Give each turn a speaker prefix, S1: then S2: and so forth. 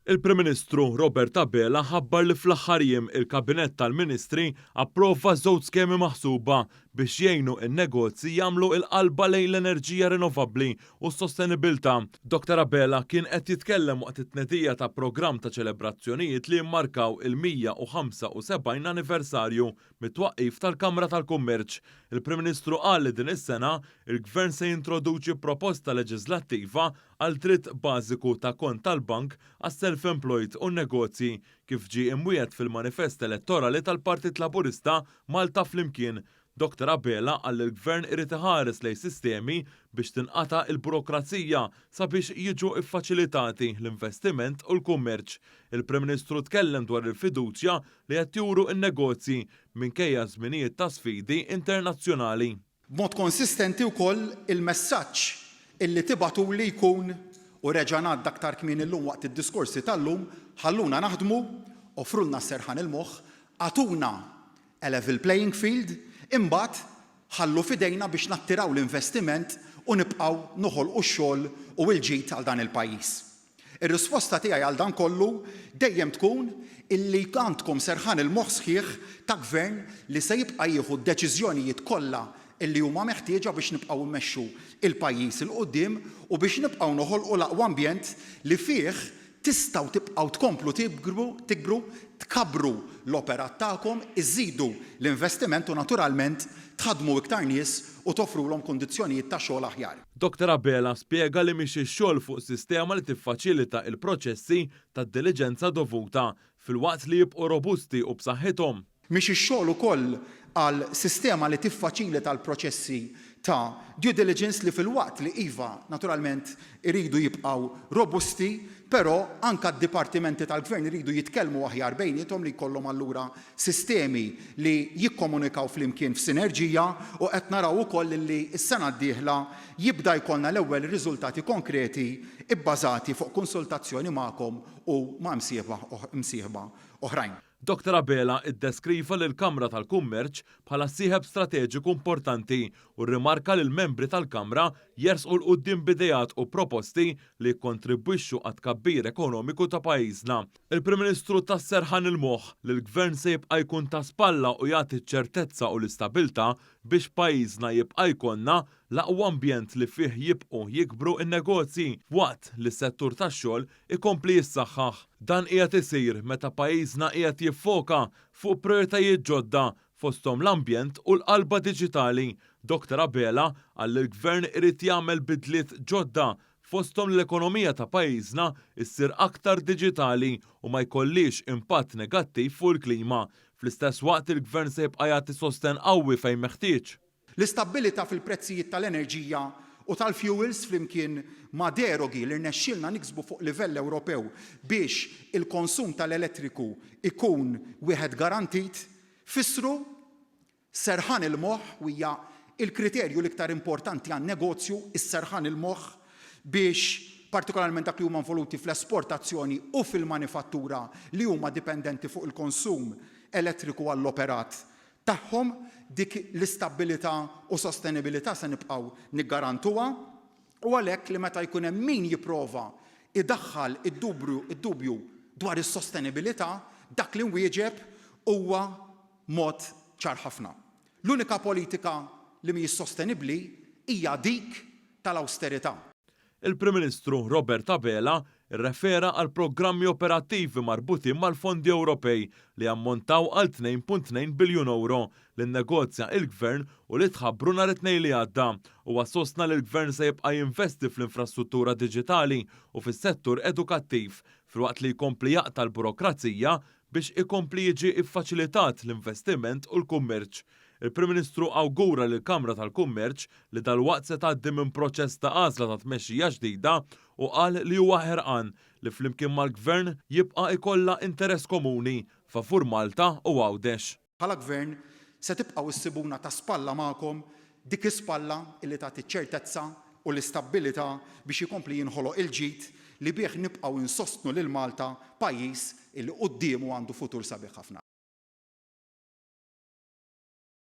S1: Il-Prim Ministru Robert Abela ħabbar li fl-aħħar jiem il-Kabinett tal-Ministri approva żewġ skemi maħsuba biex jgħinu n-negozji jagħmlu l-qalba lejn l-enerġija rinnovabbli u s-sostenibilità. Dottor Abela kien qed jitkellem waqt it-tnedija ta' programm ta' ċelebrazzjonijiet li jimmarkaw il-175 anniversarju mit-twaqqif tal-Kamra tal-Kummerċ. Il-Prim Ministru qal li din is-sena, il-Gvern se jintroduċi proposta leġiżlattiva għal dritt bażiku ta' kont tal-bank għas-self-employed u n-negozji, kif ġie imwiegħed fil-manifest elettorali tal-Partit Laburista Malta Flimkien. Dottor Abela qal li l-Gvern irid iħares lejn sistemi biex tinqata' l-burokrazija sabiex jiġu ffaċilitati l-investiment u l-kummerċ. Il-Prim Ministru tkellem dwar il-fiduċja li qed juru n-negozji minkejja żminijiet ta' sfidi internazzjonali.
S2: B'mod konsistenti wkoll il-messaġġ illi tibagħtuli jkun, u reġa' ngħadda aktar kmieni llum waqt id-diskorsi tal-lum, ħalluna naħdmu, offrulna s-serħan il-moħħ, agħtuna a level playing field, imbagħad ħallu f'idejna biex nattiraw l-investiment u nibqgħu noħolqu x-xogħol u l-ġid għal dan il-pajjiż. Ir-risposta tiegħi għal dan kollu dejjem tkun illi għandkom serħan il-moħħ sħiħ ta' Gvern li se jibqa' jieħu d-deċiżjonijiet kollha illi huma meħtieġa biex nibqgħu mmexxu l-pajjiż 'il quddiem u biex nibqgħu noħolqu l-aqwa ambjent li fih tistgħu tibqgħu tkomplu tikbru, tikbru, tkabbru l-operat tagħkom, iżżidu l-investiment u naturalment tħaddmu iktar nies u toffrulhom kundizzjonijiet ta' xogħol aħjar.
S1: Dottor Abela spjega li miexi x-xogħol fuq sistema li tiffaċilita il-proċessi tad-diliġenza dovuta, filwaqt li jibqgħu robusti u b'saħħithom.
S2: Miexi x-xogħol ukoll għal sistema li tiffaċilita l-proċessi ta' due diligence li filwaqt li iva, naturalment iridu jibqgħu robusti, però anke d-dipartimenti tal-Gvern iridu jitkellmu aħjar bejniethom li jkollhom allura sistemi li jikkomunikaw flimkien f'sinerġija u qed naraw ukoll li s-sena d-dieħla jibda jkollna l-ewwel riżultati konkreti bbażati fuq konsultazzjoni magħkom u ma' imsieħba oħrajn.
S1: Dottor Abela iddeskriva lill-Kamra tal-Kummerċ bħala sieħeb strateġiku importanti u rrimarka li l-membri tal-Kamra jersqu 'l quddiem b'ideat u proposti li jikkontribwixxu għat-tkabbir ekonomiku ta' pajjiżna. Il-Prim Ministru ta s-serħan il-moħħ li l-Gvern se jibqa' jkun ta' spalla u jagħti ċ-ċertezza u l-istabilità biex pajjiżna jibqa' jkollna l-aqwa ambjent li fih jibqu jikbru n-negozji waqt li s-settur tax-xogħol ikompli jissaħħaħ. Dan qiegħed isir meta pajjiżna qiegħed jiffoka fuq prijoritajiet ġodda fosthom l-ambjent u l-qalba diġitali. Dottor Abela qal li l-Gvern irid jagħmel bidliet ġodda fosthom li l-ekonomija ta' pajjiżna ssir aktar diġitali u ma jkollhiex impatt negattiv fuq il-klima. Fl-istess waqt il-Gvern se jibqa' jagħti sostenn qawwi fejn meħtieġ.
S2: L-istabbilità fil-prezzijiet tal-enerġija u tal-fjuwils flimkien ma' derogi li rnexxielna niksbu fuq livell Ewropew biex il-konsum tal-elettriku jkun wieħed garantit, fissru Serħan il-moħħ, u hija l-kriterju l-iktar importanti għan-negozju, is-serħan il-moħħ biex partikolarment dak li huma involuti fl-esportazzjoni u fil-manifattura li huma dipendenti fuq il-konsum elettriku għall-operat tagħhom, dik l-istabbilità u sostenibilità se nibqgħu niggarantuha u għalhekk li meta jkun hemm min jipprova jdaħħal id-dubju dwar is-sostenibilità, dak li nwieġeb huwa Mod ċar ħafna. L-unika politika li mhijiex sostenibbli hija dik tal-awsterità.
S1: Il-Prim Ministru Robert Abela rrefera għal programmi operattivi marbutin mal-fondi Ewropej li jammontaw għal 2.2 biljun ewro li nnegozja il-Gvern u li tħabbru nhar it-Tnejn li għadda. Huwa sostna li l-Gvern se jibqa' jinvesti fl-infrastruttura diġitali u fis-settur edukattiv filwaqt li jkompli jaqta' l-burokrazija biex ikompli jiġi ffaċilitat l-investiment u l-kummerċ. Il-Prim Ministru awgura lill-Kamra tal-Kummerċ li dalwaqt se tgħaddi minn proċess ta' għażla ta' tmexxija ġdida u qal li huwa ħerqan li flimkien mal-Gvern jibqa' ikollha interess komuni favur Malta u Għawdex.
S2: Bħala Gvern se tibqgħu issibuna ta' spalla magħkom, dik ispalla illi tagħti ċ-ċertezza u l-istabbilità biex ikompli jinħoloq il-ġid li bih nibqgħu insostnu lil Malta, pajjiż illi quddiemu għandu futur sabiħ ħafna.